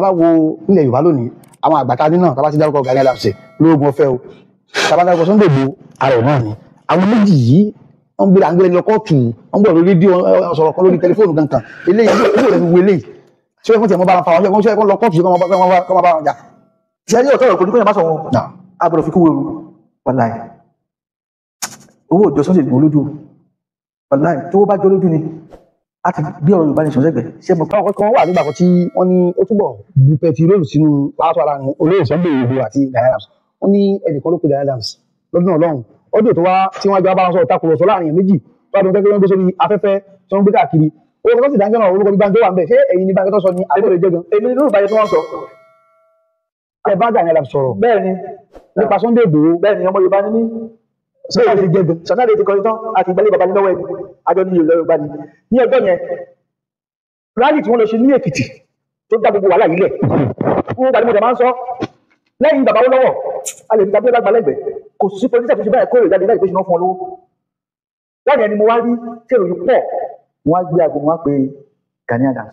Tá bá wo ilẹ̀ Yorùbá lónìí, àwọn àgbàtà ní náà, tá bá ti dárúkọ Gani Adams lóògùn ọ̀fẹ́ o, tá bá dárúkọ Sunday Igboho, ara ẹ̀ náà ni. Àwọn méjì yìí wọ́n gbé àgbélé lọ kóòtù, wọ́n gbọ́ lórí rédíò, sọ̀rọ̀ kan lórí tẹlifóònù kankan. Eléyìí owó rẹ̀ fi wo eléyìí. Ṣé wọ́n ti ẹ̀ mọ́ bá wọn fa wọn? Ṣé wọ́n lọ kóòtù, ṣé wọ́n bá wọn jà? Ṣé ẹni ọ̀tọ̀ ọ̀rọ̀ kò ní kó yẹn má sọ wọn? A gbọ́dọ̀ fi kú wewu. Wàláì. Owó òjò Sunday Igboho lójú. Wàláì, tó bá jọ lójú ni a ti gbé ọ̀rọ̀ Yorùbá nation sẹ́gbẹ̀ẹ́. Ṣé mo Àwọn kan wà nígbà kan tí wọ́n ní ó túbọ̀ bu pẹtiróòlù sínú wàhálà ara ní olóyè Sunday Igboho àti Gani Adams. Wọ́n ní ẹnìkan ló pe Gani Adams lọ́dún ọlọ́run ọdún tó wá tí wọ́n jọ bá wọn sọ̀rọ̀ takùrọ̀sọ láàrin èèyàn méjì tó wà tó ń gbé sórí afẹ́fẹ́ tí wọ́n gbé káàkiri. Owó kan sì dáńjọ́ náà orúkọ bí Banjo wà ń bẹ̀. Ṣé ẹ̀yin ni Banjo tó sọ ni àbúrò jẹ́ gan? Èmi ni Yorùbá yẹn tí wọ́n sọ. Ẹ bá Gani Adams sọ̀rọ̀ Bẹ́ẹ̀ ni. nípa Sunday Igboho. Bẹ́ẹ̀ ni, ọmọ Yorùbá ni mí. Bẹ́ẹ̀ ni jẹ́ gan. Sọ̀nàdé ti kọrin tán àti ìgbàlẹ̀ bàbá ní lọ́wọ́ ẹni àjọ ní Yorùbá ni. Ní ọjọ́ yẹn, rally tí wọ́n lọ ṣe ní Èkìtì tó dá gbogbo wàhálà yìí lẹ̀. Fún gbàdúgbò tẹ̀ máa ń sọ lẹ́yìn bàbá lọ́wọ́ a lè fi tàbí ọlá gbalẹ́gbẹ̀ẹ́ kò sí pọlísà tó ṣe báyìí kórè jáde láì pé ṣe náà fún ọ lówó. Lẹ́yìn ẹni mo wá rí tí èrò yìí pọ̀, mo wá gbé aago, mo wá pe Gani Adams.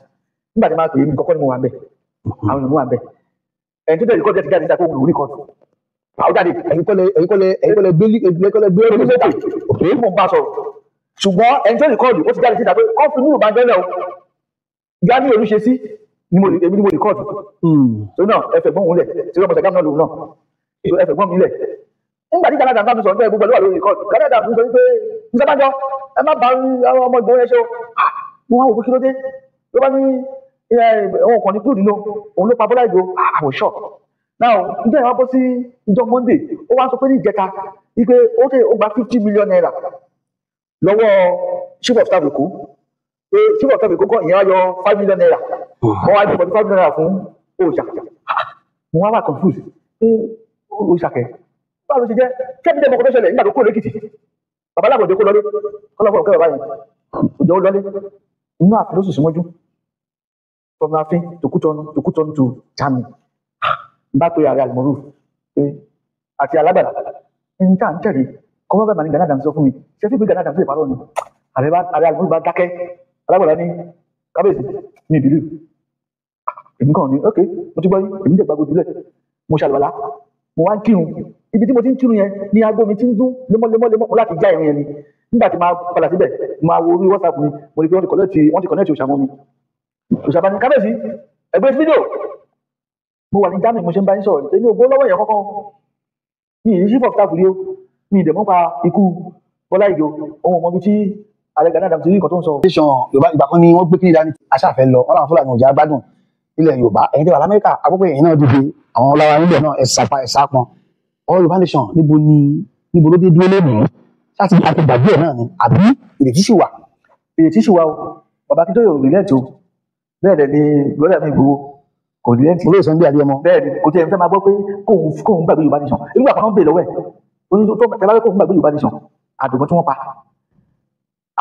Nígbà tí mo máa pè é, mi kọ́kọ́ ni mo wà ń bẹ̀, àwọn èèyàn mo wà ń bẹ̀. Ẹni tó tẹ̀lé kọ́ jáde jáde níta kó òun rí kọ́ọ̀tù. Àwọn jáde. Ẹ̀yin kọ́lẹ̀ gbé ẹ̀yin kọ́lẹ̀ gbé Èmi ọdún ló pè é, mo ń bá sọ̀rọ̀. Ṣùgbọ́n ẹni tó rìkọ́ọ̀dù ó ti jáde síta pé kọ́ fi núrù bá jẹ́lẹ̀ o. Gani Olúṣesí ni mo èmi ni mo rìkọ́ọ̀dù. Torí náà ẹ fẹ̀gbọ́n òun lẹ̀, tí wọ́n mọ̀ sàgámù náà lòun náà. Ẹ fẹ̀gbọ́n mi lẹ̀. Nígbà tí Gani Adams bá mi sọ̀rọ̀ bẹ́ẹ̀, gbogbo ẹ̀ ló wà lórí rìkọ́ọ̀dù. Gani Adams sọ wípé Musa Banjo, ẹ má bá ọmọ Ìgbòho yẹn ṣe o. Mo wá wò pé kí ló dé? Ló bá ní òun kàn ní kúrò nínú òun ló pa Bọ́lá Ìgò. I was shocked. Now, ìjọ yẹn wá bọ́ sí ìjọ Monday, ó wá sọ pé ní ìjẹta wípé ó tẹ ó gba 50 million naira lọ́wọ́ chief of staff Èkó, pé chief of staff Èkó kọ́ ìyẹn wá yọ 5 million naira, wọ́n wá gbé 45 million naira fún òòṣà. Mo wá wà confused pé òòṣà kẹ, báwo ló ṣe jẹ́? Kẹ́mi dẹ́ mọ́kọ́ tó ṣẹlẹ̀ nígbà tó kúrò lẹ́kìtì, bàbá alábọ̀dé kó lọlé kọ́lọ́fọ̀ kẹ́ bàbá yẹn òjò ó lọlé inú ààfin ló sùn sí mọ́jú, from ààfin to Kútọ́nù, to Kútọ́nù to Germany. N bá pe ààrẹ Alimoru pé àti alágbàdà ẹni tá à ń tẹ̀lé kọ́ bá bàbá ní Gani Adams sọ fún mi, ṣé fífi Gani Adams lè parọ́ ni? Ààrẹ bá ààrẹ Alimoru bá dákẹ́, alágbàdà ní kábíyèsí mi ìbílẹ̀ èmi kàn ní ok, mo ti gbọ́ yín. Èmi dẹ̀ gbàgbọ́ jùlẹ̀, mo ṣàlùwàlá, mo wá ń kírun. Ibi tí mo ti ń kírun yẹn ní aago mi ti ń dún lemọ́lemọ́lemọ́, mo láti já ìrìn yẹn ni. Nígbà tí máa padà síbẹ̀, máa wo orí WhatsApp mi, mo rí pé wọ́n ti connect òṣàmọ́ mi. Òṣàbá ní kábíyèsí ẹgbẹ́ fídíò. Mo wà ní Germany, mo ṣe ń bá yín sọ̀rọ̀, èmi ò gbọ́ lọ́wọ́ èèyàn kankan. Mi ì ní chief of staff rí o, mi ì dẹ̀ mọ́ pa ikú Bọ́lá Ìgè o. Ohun ọmọ bíi tí ààrẹ Gani Adams ti rí nǹkan tó ń sọ. Tẹsán Yorùbá ìgbà kan ni wọ́n gbé kíni dání aṣáfẹ́ lọ, wọ́n làwọn Fúlàní ọjà gbádùn ilẹ̀ Yorùbá. Ẹ̀yin tẹ́ wà l'Amẹ́ríkà, àkókò ẹ̀yin náà dìde, àwọn ọlọ́wà níbẹ̀ náà ẹ̀ sapa ẹ̀ sápọn. Ọ̀rọ̀ Yorùbá nation, níbo ni, níbo ló dé dúró lónìí? Láti àti gbàgbé ẹ̀ náà ni àbí ìrètí sì wà? Ìrètí sì wà o. Bàbá Akíntóyè ò relent o, bẹ́ẹ̀ dẹ̀ ni lọ́dà mi Ìgbòho kò relent. Olóyè Sunday Adéyẹmọ. Bẹ́ẹ̀ ni, kò tí ẹ̀ ń fẹ́ máa gbọ́ pé kóun gbàgbé Yorùbá nation. Nígbà kan náà ń bèèrè lọ́wọ́ ẹ̀, ó ní tó tẹ́ bá fẹ́ kóun gbàgbé Yorùbá nation, àdùnkàn tí wọ́n pa,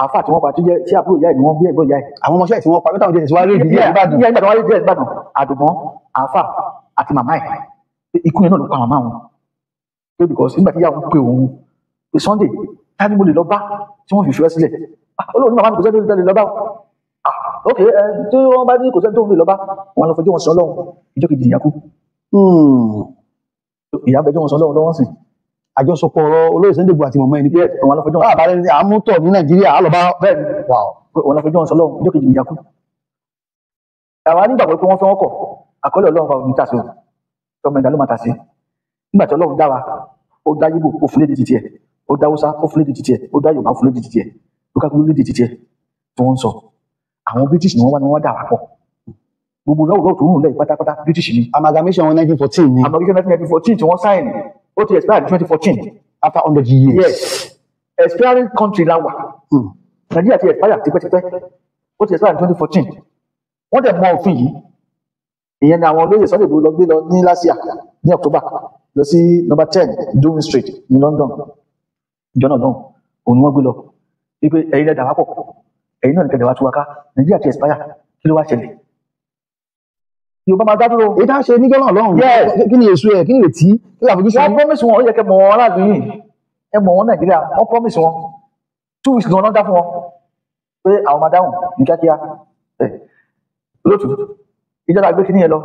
àáfà tí wọ́n pa, tó jẹ́ tí àbúrò ìyá ẹ̀ ni wọ́n bí ẹ̀gbọ́n ìyá ẹ̀. Àwọn ọmọọṣẹ́ tí wọ́n pa mẹ́ta, òjò tí wọ́n rí ìdílé Ìbàdàn. Ìyá ìgbà tí wọ́n rí ìdílé Ìbàdàn, àdùnkàn, àáfà àti màmá ẹ̀, pé ikú yẹn náà ló pa màmá wọn, pé because nígbà tí ìyá òun pe òun pé Sunday, ta ni mo lè lọ bá tí wọ́n fi fi ẹ́ sílẹ̀? Ah, olóòní màmá mi, kò sẹ́ni tó lè lọ bá o. Ah, ok, ẹ tí wọ́n bá ní kò sẹ́ni tó lè lọ bá wọn, lọ fẹjọ́ wọn sọ Ọlọ́run. Ìjọ kejì ìyá kú. Ìyá fẹjọ́ wọn sọ Ọlọ́run lọ́wọ́ sìn. Àjọsọpọ̀ ọ̀rọ̀ olóyè Sunday Igboho àti mọ̀mọ́ ẹni pé Yes, wọn lọ fẹjọ́ wọn. Bá àbálẹ́ ní àmútọ̀ ní Nàìjíríà á lọ bá. Bẹ́ẹ̀ ni. Wow. Wọn lọ fẹjọ́ wọn sọ Ọlọ́run, ìjọ kejì ìyá kú. Àwa nígbàgbọ́ pé wọ́n fẹ́, wọ́n kọ̀, àkọọ́lẹ̀ Ọlọ́run fa omi tà sí o, tọmọ ẹ̀dá ló máa tà sí. Nígbà tí Ọlọ́run dá wa, ó dá Yíbò, ó fún lédè títí ẹ̀, ó dá Haúsá, ó fún lédè títí ẹ̀, ó dá Yorùbá, ó fún lédè títí ẹ̀, ó ká lédè títí ẹ̀ tí wọ́n ń sọ. Àwọn British ni wọ́n wá ni wọ́n dà wá pọ̀. Gbogbo lọ́wọ́ lọ́wọ́ tó ń rùn lẹ́yìn pátápátá, British ni. Amalgamation 1914 ni. Amalgamation 1914 tí wọ́n sign, ó ti expire ní 2014. After 100 years. Yes, expiring country la wà. Nàìjíríà ti expire tipẹ́tipẹ́, ó ti expire ní 2014. Wọ́n dẹ̀ mọ òfin yìí. Ìyẹn ni àwọn olóyè Sunday Igboho lọ gbé lọ ní last year ní October, lọ sí number 10 Downing Street ní London. Ìjọ náà náà òun ni wọ́n gbé lọ wípé ẹ̀yin lẹ dà wá pọ̀, ẹ̀yin náà nìkan dẹ̀ wá tú wa ká. Nàìjíríà ti expire, kí ló wá ṣẹlẹ̀? Yorùbá máa dá dúró. Èyí tá a ṣe níjọ́ náà lọ́hùn. Yes. Kí ni èso ẹ̀? Kí ni ìrètí? Kí ni àfojúsùn? Wọ́n promise wọn, ó yẹ kẹ́ mọ̀ wọn aráàlú yìí, ẹ mọ̀ wọn Nàìjíríà. Wọ́n promise wọn, 2 weeks gan-an dá fún wọn pé àwọn máa dáhùn ní kíákíá. Ẹ lótú ìjọba gbé kíní yẹn lọ.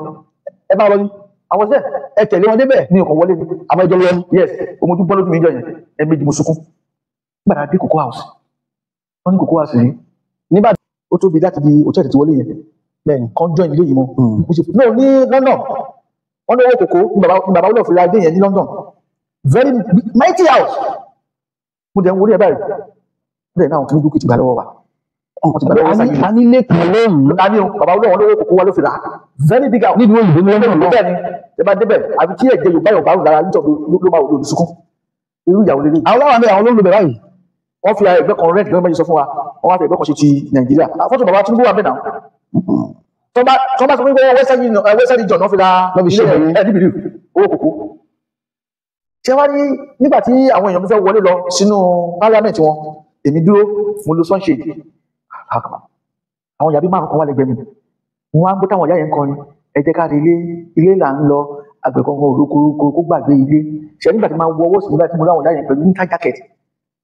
Ẹ bá lọ ní. Àwọn ṣẹ́ Ẹ tẹ̀lé wọn débẹ̀. Ní ọkọ̀ wọlé ni. Àmọ́ ìjọ lọ ní. Yes, omojú bọ́ lójú mi jọ yẹn, ẹ̀ẹ̀mejì mo sunkún. Nígbà tá a dé Cocoa House, wọ́n ní Cocoa House yìí Níbàdàn. Ó tóbi láti di hòtẹ́ẹ̀lì tí wọlé yẹn. Bẹ́ẹ̀ni. Kan join ilé yìí mọ́. Mo ṣe no ní London, wọ́n ní owó kòkó ní bàbá wọlé òfin adé yẹn ní London, very big, mighty house. Mo dẹ̀ ń wọlé ẹ̀ báyìí bẹ́ẹ̀ náà, àwọn kìíní dúkìá ti gbà lọ́wọ́ wa, wọ́n ti gbà lọ́wọ́ sáyé. A ní ilé kan lóhùn. A ní o, bàbá wọlé wọn lówó kòkó wa ló fi rà, very big house. Nílùú òyìnbó ní London náà. Bẹ́ẹ̀ ni, ẹ bá débẹ̀, àfi tí ẹ̀jẹ̀ Yorùbá Yorùbá rò lára nítorí ló máa wò lórí sunkún irú ìyàwó lélẹ̀. Àwọn láwọn àmì àwọn ló ń lo bẹ̀ báyìí. Wọ́n fi ẹgbẹ́ kan rent gẹ́gẹ́ bá ṣe sọ fún wa, wọ́n wá fi ẹgbẹ́ kan ṣe ti Nàìjíríà. Fọ́tò bàbá Tinubu wà bẹ́ẹ̀ náà. Tó bá sọ pé wọ́n Western Union, Western Region náà fi ra Wọ́n fi ṣe ilé ìyẹn. ẹ̀ níbi owó kòkó. Ṣé wá ní nígbà tí àwọn èèyàn fẹ́ wọlé lọ sínú parliament wọn, èmi dúró, mo lo sunshade. Àwọn yàbí márùn kan wà lẹ́gbẹ̀ẹ́ mi, mo wá ń gbọ́ táwọn ìyá yẹn ń kọrin, "Ẹ jẹ́ ká rí ilé, ilé là ń lọ, àgbẹ̀ kankan òrókòrókò kó gbàgbé ilé." Ṣe nígbà tí máa wọ ọwọ́ sí, nígbà tí mo láwọn ìyá yẹn pẹ̀lú winter jacket,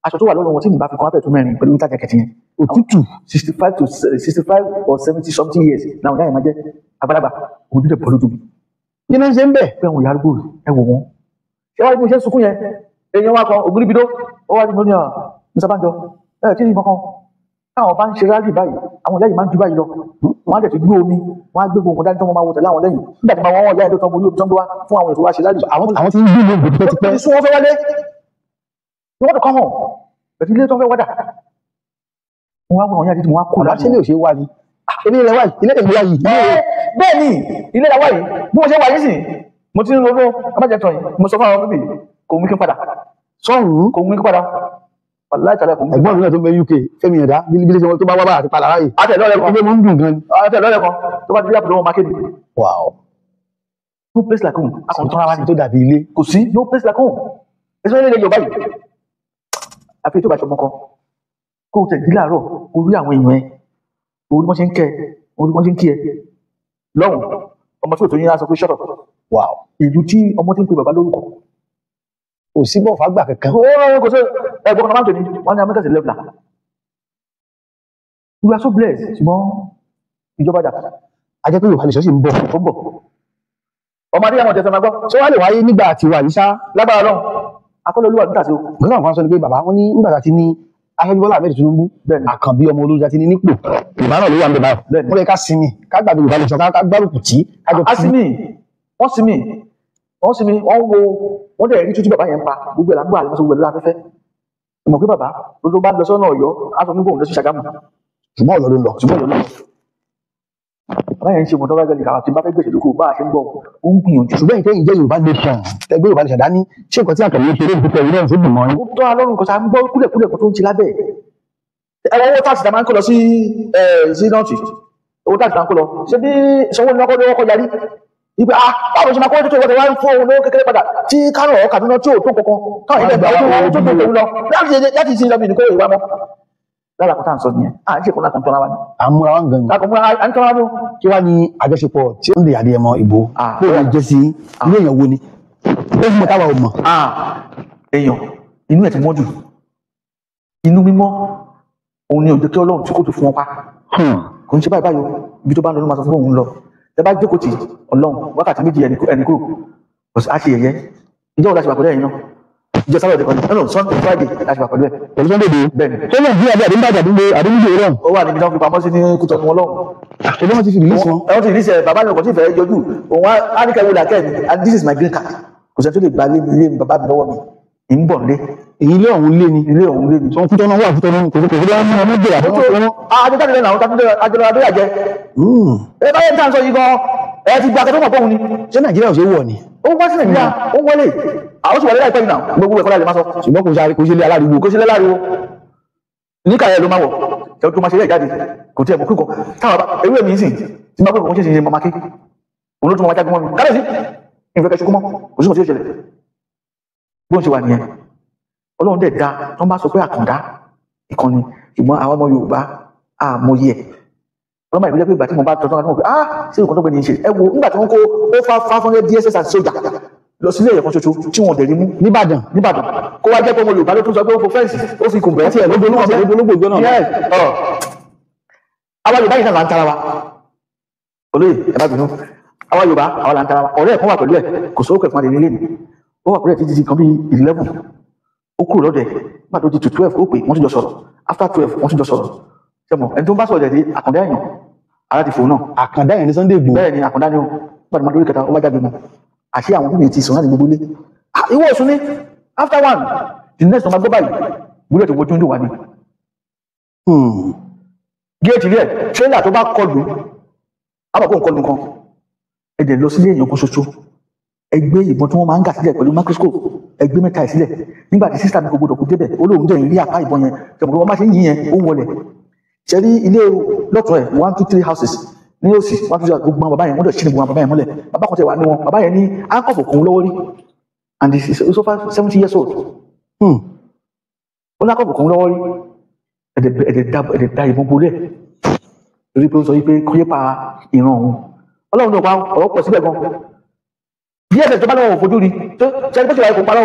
aṣọ tó wà lọ́rùn wọn tí mi bá fi kan afẹ́ tó mẹ́rin pẹ̀lú winter jacket yẹn. Òtútù. 65 to 65 or 70 something years làwọn ìyá yẹn máa jẹ́, àgbàlagbà. Òun dúdú bọ̀ lójú mi. Kí ló ń ṣe ń bẹ̀? Pé àwọn ìyá arúgbó, ẹ wò wọ́n. Ṣé wàá rí bí mo ṣe ń sunkún yẹn, èèyàn wa kan ògúnríbidó, ó wá ní mo ní à Mr. Banjo, ẹ kí ni kankan táwọn bá ń ṣe rally báyìí, àwọn ìyá yìí máa ń ju báyìí lọ, wọn á dẹ̀ ti gbé omi, wọn á gbé gbogbo dání tó wọn máa wọ tẹ̀lé àwọn lẹ́yìn nígbà tí wọn ìyá yìí tó tán borí omi tó ń gbé wá fún àwọn ètò wa ṣe rally. Àwọn tí ń gbé ìlú òyìnbó tipẹ́tipẹ́. Ti sún wọn fẹ́ wálé ni wọ́n tó kọ́ hàn pẹ̀lú ilé tó fẹ́ wádà, wọn wá wọ àwọn ìyá yìí tí wọn á kó Bàbá, ṣé lè ṣe wá ni? Ilé ilẹ̀ wáyìí, ilé ìlú wáyìí. Bẹ́ẹ̀ ni, ilé la wáyìí. Bí mo ṣe wà yìí sìn, mo ti ń ronú abájẹtọ̀ yìí. Mo sọ fún àwọn bíbí, kò mú kí n padà. Sọ́hùn. Kò mú kí n padà, wàláì tàlẹ́ kò mú kí n Ẹ̀gbọ́n mi náà tó ń bẹ UK, Fẹ́mi Ẹ̀dá, bílíbílí tó bá wá bá àti padà ráyè. Àti ẹ̀lọ́rẹ̀ kan. Ilé mọ́ ń dùn gan ni. Àti ẹ̀lọ́rẹ̀ kan tó bá ti rí àpòlọ́ wọn máa kéde. Wow. No place like home, a kàn tán ara wa ni. Tó dàbí ilé. Kò sí no place like home, èso ilé ilẹ̀ Yorùbá yìí, àfi tó bá ṣọmọ kan kó o tẹ̀ jí láàárọ̀, orí àwọn èèyàn ẹ, orí wọn ṣe ń kẹ ẹ, orí wọn ṣe ń kí ẹ lọ́hùn, ọmọ tí ò tó yín á sọ pé shut up. Wow. Ìlú tí ọmọ tí ń pe bàbá lórúkọ. Kò sí bọ̀ fàgbà kankan. Ó kò sí ẹ̀gbọ́n kan máa ń tò ní wọ́n ní Amẹ́ríkà sí level. We are so blessed, ṣùgbọ́n ìjọba dà. A jẹ́ pé Yorùbá nation sì ń bọ̀. Ó ń bọ̀, ọmọdé àwọn ọ̀tẹ̀ máa gbọ́. Ṣé wàá lè wáyé nígbà tí wà yìí ṣá? Lágbára lọ́hùn, akọ́lẹ̀ olúwa nígbà tí ó Nǹkan náà kan sọ ni pé bàbá wọn ní nígbà tá a ti ní Aṣáájú Bọ́lá Ahmed Tinubu, Bẹ́ẹ̀ni. Àkànbí ọmọ olórí àti ní nípò. Yorùbá náà ló wà ń bẹ báyìí. Bẹ́ẹ̀ni. Wọ́n lè ká sinmi, ká gbàgbé Yorùbá nation, ká gbárùkù tí. Ká jọ A sinmi, wọ́n sinmi, wọ́n sinmi, wọ́n wo, wọ́n dẹ̀ rí tútù bàbá yẹn ń pa gbogbo ẹ̀ là ń gbọ́ àlẹ́ gbogbo ẹ̀ lórí afẹ́fẹ́. Ìmọ̀ pé bàbá ló bá lọ sọ́nà Ọ̀yọ́, á sọ fún bóun lọ sí Ṣàgámù. Ṣùgbọ́n ọ̀lọ́ ló ń lọ. Ṣùgbọ́n lọ́nà bàbá yẹn ń ṣe mọ̀tọ́ bá gẹ̀lì kàwá tí bá fẹ́ gbèsè lóko bá a ṣe ń gbọ́, ó ń gbìyànjú. Ṣùgbọ́n ìtẹ́yìn jẹ́ Yorùbá nation, tẹgbẹ́ Yorùbá nation dání, ṣé nǹkan tí Àkànbí ṣe lóògùn pípẹ́ ìlú náà dùn mọ́ yín? Ó tọ́ alọ́run kò sáà ń gbọ́ kúlẹ̀kúlẹ̀ kan tó ń ṣe lábẹ́ ẹ̀. Owó táàsì tá a máa ń kó lọ sí sí nọ́ọ̀tì, owó táàsì tá a ń kó lọ, ṣé bí sanwó ní ọkọ̀ ní ọkọ̀ yarí ìgbà, ah, báwo ṣe máa kó tó tó wọ́n wá ń fún òun lówó kékeré padà tí Kánò ọ̀ Kàdúná tí ò tó kankan káwọn ilé ìgbà tó tó tó tó lọ láti ṣe lọ́bì nìkó ìwà mọ́ lára kan tá à ń sọ nìyẹn, à ń ṣe kó láti tọ́ra wa ni. À ń múra wa ń gan ni. Lákòó múra à ń tọ́ra wa ni o. Kí wàá ní àjọṣepọ̀ tí ó ń lè Adéyẹmọ Ìgbòho? Ah. Bó o jẹ́ sí ilé èèyàn wo ni? Ó fún mi táwa ò mọ̀. Ah, èèyàn inú ẹ̀ ti mọ́ jù, inú mímọ́ òun ni òjò kí Ọlọ́run tí kò tó fún wọn pa. Kò ń ṣe báyìí báyìí o, ibi tó bá ń lọ ló máa sọ fún òun lọ. Ẹ bá jókòó tì Ọlọ́run wákàtí 2 ẹni kúrò kò sí àṣe yẹyẹ. Ìjọ wo la ṣe wà pẹ̀lú ẹ̀yin náà? Ìjọ sábà òde kan ní, no, Sunday, Friday la ṣe wà pẹ̀lú ẹ̀. Pẹ̀lú Sunday Igboho. Bẹ́ẹ̀ni. Ṣé Nàìjíríà bí àdúgbò àdúgbò àdúgbò rẹ̀? Ó wà níbi tí wọ́n fi pamọ́ sí ní Kútọ́nù wọn lọ́hùn. Ṣé wọ́n ti fi release wọn? Ẹ wọ́n ti release ẹ̀, bàbá mi kò tí ì fẹ́ yọjú òun á ní kẹ́wọ́ làkẹ́ mi, and this is my green card, kò sẹ́ni tó lè gba ilé mi, ilé mi bàbá mi lọ́wọ́ mi, ń bọ̀ nílé. Èyí ilé ọ̀hún lé ni. Ilé ọ̀hún lé mi. Sọ Kútọ́nù wà, Kútọ́nù kò sí kò sí lọ́wọ́ ọmọ gbèrà fún wọn. Àjọjáde lẹ́nu àwọn tàbí àjọlọ adóyàjẹ. Ẹ bá yẹn tí a ń sọ yìí gan, ẹ ti gba akẹ́kọ̀ọ́ mọ̀ fóun ni. Ṣé Nàìjíríà ò ṣe é wọ̀ ni? Ó wá sí Nàìjíríà, ó wọlé, àwọn sì wọlé láìpẹ́ yìí náà, gbogbo ẹ̀kọ́ láì lè máa sọ. Ṣùgbọ́n kò sáré, kò ṣe ilé aláriwo. Kò sí lẹ́láriwo, níkà yẹn ló máa wọ̀ ẹ̀ tó máa ṣe ilé ìjáde, kò tí ẹ̀ mọ̀ kíkọ táwọn bá ewé mi sìn tí máa gbé kò ṣe ṣe mọ́ máa ké, òun ló tún máa jáde mọ́ mi kábíyèsí ìfẹ́ kẹsùkú mọ́, kò sí mọ̀ tí ó ṣẹlẹ̀ bó ń ṣe wà nìyẹn. Ọlọ́run dẹ̀ da tó ń bá sọ pé àkàndá ìkànnì, ṣùgbọ́n àwọn ọmọ Yorùbá àmọye ẹ̀ ọlọ́mọ ìpínlẹ̀ pé ìgbà tí mo bá tọ́jú wọn pé ah, ṣé nǹkan tó gbé ní í ṣe, ẹ wo nígbà tí wọ́n kó ó fa 500 DSS àti sójà lọ sílé ẹ̀yọ̀ kan ṣoṣo tí wọ́n dẹ̀ rí mú. Nìbàdàn. Nìbàdàn, kó wá jẹ́ pé ọmọ Yorùbá ló tún sọ pé ó fo fẹ́ǹsì, ó fi kùn bẹ́ẹ̀ Tí ẹ̀ ló dológbò ló dológbò jọ náà. Yes, ọ̀ àwa Yorùbá yìí náà là ń tara wa. Olóyè, ẹ má bínú, Àwa Yorùbá àwa là ń tara wa. Ọ̀rẹ́ ẹ̀ kan wà pẹ̀lú ẹ̀, kò sówó kẹ̀ fún adé nílé mi. Ó wà pẹ̀lú ẹ̀ títí di kan bíi 11. Ó kúrò lọ́dẹ̀ nígbà tó di to 12 ó pè wọ́n tún jọ sọ̀rọ̀. After 12 wọ́n tún jọ sọ̀rọ̀. Sẹ́mo ẹni tó ń bá sọ̀rọ̀ jẹ̀dí Àkàndá èèyàn ara ti fò náà. Àkàndá yẹn ní Sunday Igboho. Bẹ́ẹ̀ ni Àkàndá ni ó nígbà tó máa dórí kẹta ó bá jáde mọ́. Àṣé àwọn bíbí ti sùn láti gbogbo ilé. Ìwọ òsùn ní after 1 the next one máa gbọ́ báyìí gbúdọ̀ tó wojú ń dùn wá ni. Géètì rí ẹ̀ tírélà tó bá kọlù á mọ̀ kó ń kọlù nǹkan. Ẹ dẹ̀ lọ sílé èèyàn kan ṣoṣo, ẹ gbé ìbọn tí wọ́n máa ń gà sílẹ̀ pẹ̀lú microscope, ẹ gbé mẹ́ta ẹ̀ sílẹ̀. Nígbà tí sísá mi kò gbọdọ̀ kó débẹ̀, ó lóun dẹ̀ ń rí apá ìbọn yẹn, tẹ̀mọ̀ pé wọ́n má ṣe ń yìn yẹn ó ń wọlẹ̀. Ṣe rí ilé lọ́tọ̀ ẹ̀ 1 2 3 houses ní òsì 1 2 3 gbogbo àwọn bàbá yẹn wọ́n dẹ̀ ṣí ní gbogbo àwọn bàbá yẹn mọ́lẹ̀. Bàbá kan tẹ̀ wá ní wọn, bàbá yẹn ní handcuff kò ń lọ́wọ́ rí and he is over 70 years old. Ó ní handcuff kò ń lọ́wọ́ rí. Ẹ̀dẹ̀ da ìbọn bolẹ̀ torí pé ó sọ wípé kó yé pa ìran òun. Ọlọ́run náà pa ọ̀rọ̀ pọ̀ síbẹ̀ gan. Bí ẹsẹ̀ tó bá lọ́wọ́ fojú rí tó ṣe bó ṣe wà kó parọ́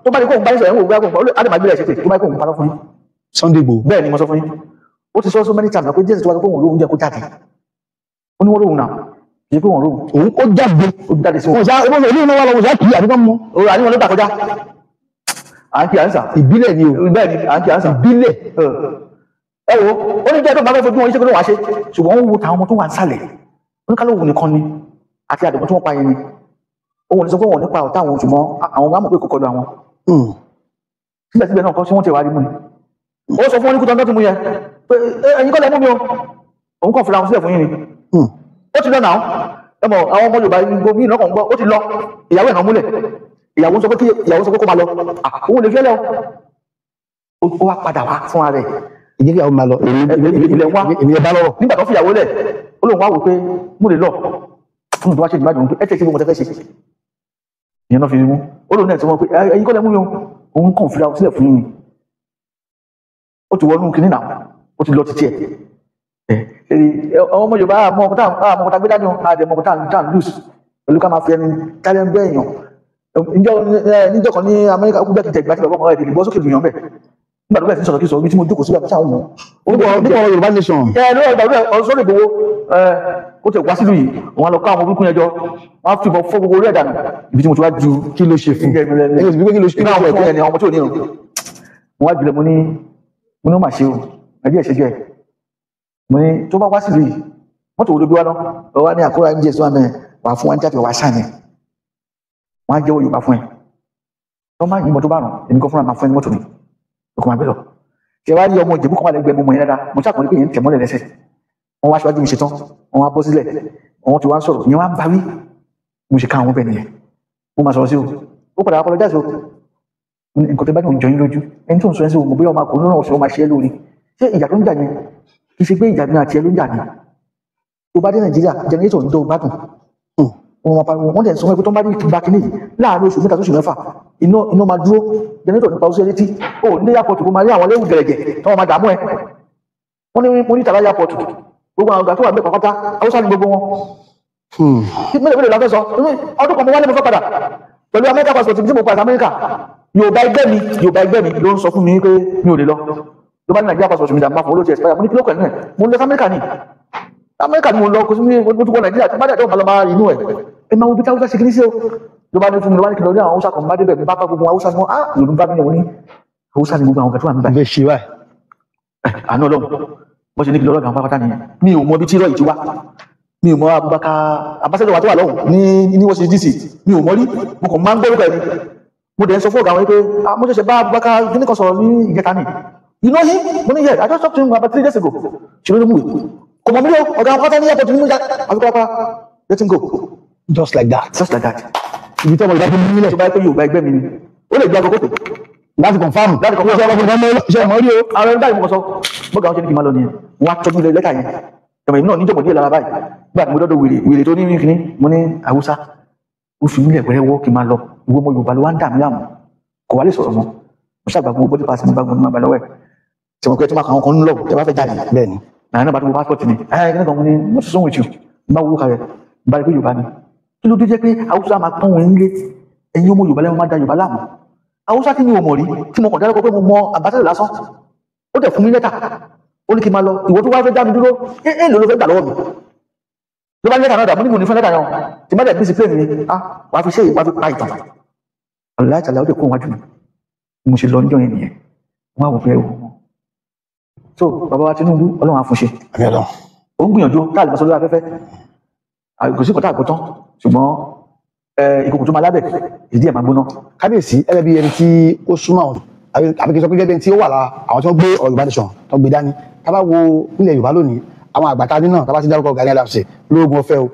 tó bá ní kó ń bá ní sọ̀rọ̀ ẹ̀wọ̀n ògbà kó á lè máa gbé ẹ̀ ṣépè tó bá ní kó ń parọ́ fún yín. Sunday Igboho. Bẹ́ẹ̀ ni mo sọ fún yín. Ó ti sọ so many times pé díẹ̀ tó wá pé òun lóun jẹ́ kó jáde. Ó ní wọ́n lóun náà kì í pé wọ́n lóun. Òun ó jáde. Ó jáde sí wọn. Wọ́n sá ebó ìlú náà wà lọ́wọ́ sá kì í àbíkọ́ mú. Òun àní wọn ló gbà kọjá. À ń kí à ń sà. Ìbílẹ̀ ni o. Bẹ́ẹ̀ ni à ń kí à ń sà. Ìbílẹ̀. Ẹ wo ó ní jẹ́ tó bá fẹ́ fojú wọn iṣẹ́ kó ló wàá ṣe ṣùgbọ́n ó wo tàwọn ọmọ tó wà ń sàlẹ̀ oníkálòwò nìkan ni àti àdùnkún tí wọ́n pa yẹn ni òun ní sọ pé wọn nípa ọ̀tá àwọn ṣùgbọ́n àwọn ọmọ àmọ̀ pé kò kọlu àwọn. Síbẹ̀síbẹ̀ náà kọ́ sí wọ́n ti wá rí mú ni. Ó sọ fún wọn ní kúta tó ti mú yẹn pé ẹ̀yin kọ́ lẹ mú mi o, òun kàn fura wọn sílẹ̀ fún yín ni. Ó ti lọ náà ẹ mọ̀ àwọn ọmọ Yorùbá gbogbo yìí náà kàn ń gbọ́ ó ti lọ ìyàwó ẹ̀ náà múlẹ̀ ìyàwó sọ pé kí ìyàwó sọ pé kó máa lọ òun lè fi ẹ́ lẹ́ o. Ó wá padà wá fúnra rẹ̀. Ìjẹ́ kí àwọn máa lọ ilẹ̀ wá èmi ẹ bá lọ́rọ̀. Nígbà tó fìyàwó lẹ̀ ó lóun wá wò pé mo lè lọ fún mi tó wá ṣe ìgbàdùn pé ẹ tẹ̀ sí gbogbo tẹ́fẹ́ ṣe. Ìyẹn náà fi mú ó lóun náà ti wọ́n pé ẹ̀yin kọ́ lẹ mú mi o, òun kàn fira sílẹ̀ fún yín. Ó ti wọnú kinní náà ó ti lọ títí ẹ̀. Ọmọ Yorùbá àmọ́ ọkọ̀ tá gbé dání àdèmọ̀ ọkọ̀ tá ń lùs pẹ̀lú ká máa fi ẹnu tálẹ́ ń bẹ́ èèyàn. Níjọ́ kan ní Amẹ́ríkà ó kú bẹ́ẹ̀ kí tẹ̀ gbà tí bàbá ọkọ̀ rẹ̀ bọ́ sókè lùyàn bẹ́ẹ̀. Nígbà tó bẹ̀rẹ̀ sí sọ̀rọ̀ kí sọ ibi tí mo jókòó síbẹ̀ àti àwọn ọmọ. Nípa ọ̀rọ̀ Yorùbá nation. Ẹ lọ́wọ́ ìgbà tó sọ̀rọ̀ Ìgbòho ó ti wá sílùú yìí wọn lọ kó àwọn burúkú yẹn jọ wọn á fìbọn fọ́ gbogbo orí ẹ̀ dànù ibi tí mo ti wá ju. Kí ló ṣe fún un? Kí ló ṣe fún un? Àwọn ọmọ tí ò ní irun. Mo wá jùlọ mo ní ó mà ṣe o ẹjẹ́ ìṣẹ́jọ́ ẹ̀. Mo ní tó bá wá sílùú yìí mọ́tò wo ló gbé wá náà? Ọ wá ní Àkúrà MJS wà mẹ́rin wà fún wa ní jáde wà sáà yẹn. Wọ́n á jẹ́wọ́ Yorùbá fún ẹ. Tọ́ máa yìnbọn tó bá rùn èmi kan fúnra máa fún ẹ ní mọ́tò mi. Ọkọ̀ máa gbé lọ. Ṣé wàá rí ọmọ Ìjẹ̀bú kan wà lẹ́gbẹ̀ẹ́ mọ́mọ́ yẹn dáadáa? Mo ṣàkóso pé yẹn ń tẹ̀ mọ́lẹ̀ lẹ́sẹ̀. Wọ́n wá aṣáájú mi ṣetán, wọ́n wá bọ́ sílẹ̀, wọ́n ti wá ń sọ̀rọ̀, ìyẹn wá ń bá wí. Mo ṣe ká àwọn bẹ́ẹ̀ nìyẹn. Mo máa sọ̀rọ̀ sí o. Ó padà wá apologize o. Nǹkan tó bá ní òun jọ yín lójú. Ẹni tó ń sọ ẹ́ sí o, mo bóyá ọmọ akọ̀ọ́ náà ọ̀sẹ̀ ó máa ṣe é lórí. Ṣé ìjà tó ń jà yẹn? Kì í ṣe pé ìjà mi àti ẹ ló ń jà ni. Tó bá dé Nàìjíríà, jẹnẹrétọ̀ ń dán gbádùn. Wọ́n máa pariwo, wọ́n dẹ̀ sọ pé tó ń bá ní ìgbà kínní yìí láàárín oṣù mẹ́ta sóṣù mẹ́fà iná máa dúró, jẹnẹrétọ̀ nípa oṣù létí, ó ní airport kó máa rí àwọn léwu gẹ̀rẹ̀gẹ̀ tí wọ́n máa dààmú ẹ. Wọ́n ní mo ní tàbá airport gbogbo àwọn ọ̀gá tó wà ní pàpàtà Haúsá ni gbogbo wọn. Mélòó mélòó la fẹ́ sọ? Ọdún kan mo wálé mo fẹ́ padà pẹ̀lú Amẹ́ríkà passport tí mo padà Amẹ́ríkà. Yorùbá ẹgbẹ́ mi ló ń sọ fún mi pé mi ò lè lọ. Ló bá ní Nàìjíríà passport mi dàgbà fún olóòtú expire. Mo ní kí ló kàn ní ẹ̀? Mo lọ sí Amẹ́ríkà ni. Amẹ́ríkà ni mo lọ kò sí mi mo tún wọ Nàìjíríà tí bá dẹ̀ tó máa lọ máa inú ẹ̀. Ẹ máa wo bí táwùsá ṣe kiri sí o. Ló bá ní fún mi ló bá ní kí lọ rí àwọn Haúsá kan bá débẹ̀ mi bá bá gbogbo Haúsá mọ́ ah Yorùbá mi ní Haúsá ni gbogbo àwọn kan tó wà níbẹ̀. Bẹ́ẹ̀ ṣe báyìí. Àánú Ọlọ́run bó ṣe ní kí lọ lọ́gàá pátápátá nìyẹn. Mi ò mọ ibi tí irọ́ yìí ti wá. Mi ò mọ Abubakar ambassador wa tó wà lọ́hùn ní Washington DC mi ò mọ rí mo kàn máa ń gbórúkọ ẹ̀ ni. Mo dẹ̀ ń sọ fún ọ̀gá wọn pé mo ṣẹ̀ṣẹ̀ bá Abubakar kíní kan sọ̀rọ̀ ní ìjẹta ni. You know him? Mo ní yes, I just talked to him about 3 days ago. Ṣe ló ní mú ìwé? Kò mọ̀ mí lọ ọ̀gá pátá ní airport nínú ìjà àfikún apá let him go. Just like that. Just like that. Ibi tí ọmọ ìgbà tó ń nílẹ̀. Tó bá yẹ pé Yorùbá ẹgbẹ́ mi ni. Ó lè gbé agogo tó. Láti confirm. Láti confirm. Ṣé ọmọ ṣe ọmọ rí o? Àwọn ẹni báyìí mo sọ, bọ́gà wọn ṣe ní kí n máa lọ nìyẹn. Wọ́n á tọ́jú ilé lẹ́tà yẹn. Ẹ̀mọ̀ èmi náà níjọ̀gbọ̀n díẹ̀ lára báyìí. Gbà mo dọ́dọ̀ wèrè wèrè tó ní kíní, mo ní Haúsá. Ó fi mílẹ̀ wẹ́rẹ́wọ́ kí n máa lọ. Ìwọ ọmọ Yorùbá ló wá ń dà mí láàmú. Kò wá lè sọ̀rọ̀ mọ́. Mo ṣàgbà gbogbo body pass mi bá gbogbo ní lọ́wọ́ ẹ̀. Ṣé mo pẹ́ tó máa kàn án kan ń lọ tẹ́ bá fẹ́ jáde? Bẹ́ẹ̀ni. Nàá náà bá tó gbogbo passport mi. Ẹ kíní kan mo ní what's wrong with you? Bá wo kalẹ̀, bá rí pé Yorùbá ni. Kí ló dé jẹ́ pé Haúsá máa pọ́n wọn nílé? Ẹ̀yin ọmọ Yorùbá lẹ́wọ̀n máa da Yorùbá láàmú. Haúsá tí mi ò mọ̀ rí tí mo kàn dárúkọ pé mo mọ ambassador lásán. Ó dẹ̀ fún mi lẹ́tà. Ó ní kí n máa lọ. Ìwọ tó wá fẹ́ dá mi dúró, èèlò ló fẹ́ gbà lọ́wọ́ mi. Ló bá ní lẹ́tà náà dà, mo ní mo ní fún lẹ́tà yẹn tí má dẹ̀ bí sí plane mi, ah, wàá fi ṣe wàá fi pa ìtàn. Aláìsàlẹ̀ ó dẹ̀ kó wájú mi. Mo ṣe lọ níjọ́ yẹn nìyẹn. Wọ́n á wò pé ẹ wò wọ́n. So bàbá wa Tinubu, Ọlọ́run á fún ṣe. Àmì Ọlọ́run. Ó ń gbìyànjú káàlì bá sọ lórí afẹ́fẹ́. Kò sí kọ́tà àkótán, ṣùgbọ́n ìkòkò tó máa lábẹ̀ ìdí ẹ̀ máa gbóná. Kábíyèsí, ẹlẹ́bi ẹni tí ó súnmọ́ àwọn, àbí kí n sọ pé gẹ́gẹ́ bí ẹni tí ó wà lára àwọn tí wọ́n gbé ọ̀rọ̀ Yorùbá nation tó gbé dání, tá bá wo nílẹ̀ Yorùbá lónìí, àwọn àgbàta ní náà, tá bá ti dárúkọ Gani Adams lóògùn ọ̀fẹ́ o,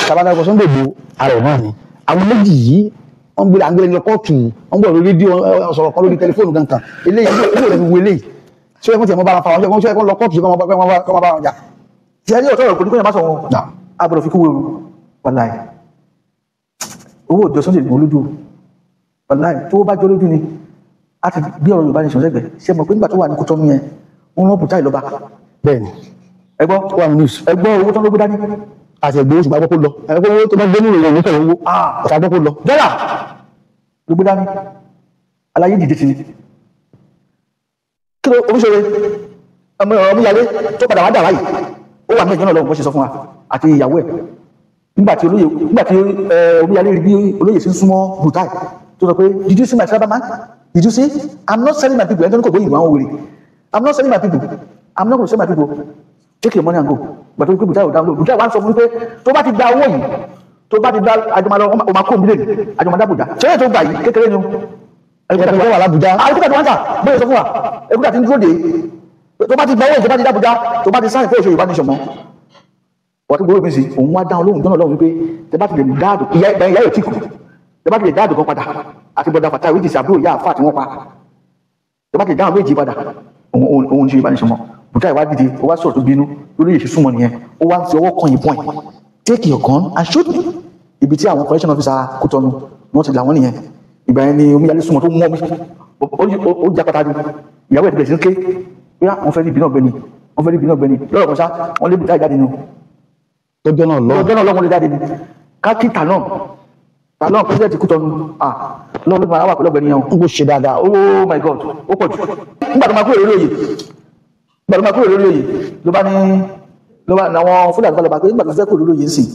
tá bá dárúkọ Sunday Igboho, ara ẹ̀ náà ni àwọn méjì yìí. Wọ́n gbé àgbélé lọ kóòtù, wọ́n gbọ́ lórí rédíò, sọ̀rọ̀ kan lórí tẹlifóònù kankan. Eléyìí owó rẹ̀ fi wo eléyìí, ṣé wọ́n ti ẹ̀ mọ́ bára fa wọn, ṣé wọ́n lọ kóòtù, ṣé wọ́n bá wọn jà? Tí ẹ ní ọ̀tọ̀ ọ̀rọ̀ kò ní kó yẹn má sọ wọn. A gbọ́dọ̀ fi kú wéru. Wàláì, owó òjò Sunday Igboho lójú o. Wàláì, tó bá jọ lójú ni a ti gbé ọ̀rọ̀ Yorùbá nation sẹ́gbẹ̀ẹ́. Ṣé mọ̀ pé nígbà tó wà ní Kútọ́nù yẹn, wọ́n rán Bùtáì lọ́ba? Bẹ́ẹ̀ni. Ẹ gbọ́. Ó wà ní news. Ẹ gbọ́ owó tó ń gbé dání. Àti ẹgbẹ́ oṣù gbàgbọ́ kó lọ, ẹgbẹ́ owó tó bá gbé nínú ìròyìn nípa owó ọ̀tá gbọ́ kó lọ. Dọ́là ló gbé dání. Aláyé dìde sí ni. Kí ló oríṣiríṣi ọmọ ọmọyàlé tó padà wá dà báyìí, ó wà mẹ́jọ náà lọ́wọ́, bó ṣe sọ fún wa àti ìyàwó ẹ̀. Nígbà tí olóyè, nígbà tí omíyalé rí bí olóyè sí ń súnmọ́ Buratai, tó sọ pé, "Did you see my tribal man? Did you see? I'm not selling my people." Ẹni tó ní kò gbóyìnbó àwọn wèrè. "I'm not selling my people. I'm not going to sell my people. Take your money and go." Gbàtọ́ pé Buratai ò dáhùn, Buratai wá ń sọ fún mi pé tó bá ti gba owó yìí, tó bá ti gba àjọmọlọ, o máa kó òmìnir àjọmọdá bùjá ṣẹlẹ̀ tó gbà yìí kékeré ni o. Ẹgbẹ́ tó wà l'Ábùjá. Àìkúta tí wọ́n ń tà bóyá sọ fún wa, ẹkúta tí ń dúró dé. Tó bá ti gba owó yìí, tó bá ti dábùjá, tó bá ti sáyìn fún òṣèlú Yorùbá nation mọ́, wọ́n tó gbowó mi sí. Òun wá dáhùn lóhùn jọ́nà lọ́hùn wípé tẹ bá ti lè dáàdù ìyá ìgbà ìyá yóò tí kù, tẹ bá ti lè dáàdù kan padà àti bọ̀dà fàtà ìwé ìsì àbúrò ìyá àfà tí wọ́n pa, tẹ bá ti lè dáhùn méjì padà, òun òun ṣe Yorùbá nation mọ́. Bùtá ìwà dìde, ó wá sọ̀rọ̀ tó bínú lórí èsì súnmọ́ nìyẹn. Ó wá ń fi ọwọ́ kan ìbọn ẹ̀, "Take your gun and shoot me." Ibi tí àwọn correction officer Kútọ́nù ni wọ́n ti là wọ́n nìyẹn. Ìgbà yẹn ni omíyalé súnmọ́ tó mú ọmí, ó jápátá ju ìyàwó ẹ̀ ti bẹ̀rẹ̀ sí ń ké bóyá wọ́n fẹ́ rí ìbínú ọ̀gbẹ́ni, wọ́n fẹ́ rí ìbínú ọ̀gbẹ́ni lọ́rọ̀ kan ṣá. Wọ́n lé Bùtá ìjáde nù. Lọ́jọ́ náà lọ́wọ́. Lọ́jọ́ náà lọ́wọ́ lè jáde ni kákí tàlọ́n tàlọ́n president Kútọ́nù. Ah, lọ́wọ́ ló máa wà pẹ̀lú ọ̀gbẹ́ni yẹn o. N kò ṣe dáadáa. Oh my God, ó pọ̀ jù. Nígbà tó máa kúrò lórí oyè, nígbà tó máa kúrò lórí oyè, ló bá ní ló bá àwọn Fúlàní bá lọ bá pé nígbà tó fẹ́ kúrò lórí oyè ń sìn,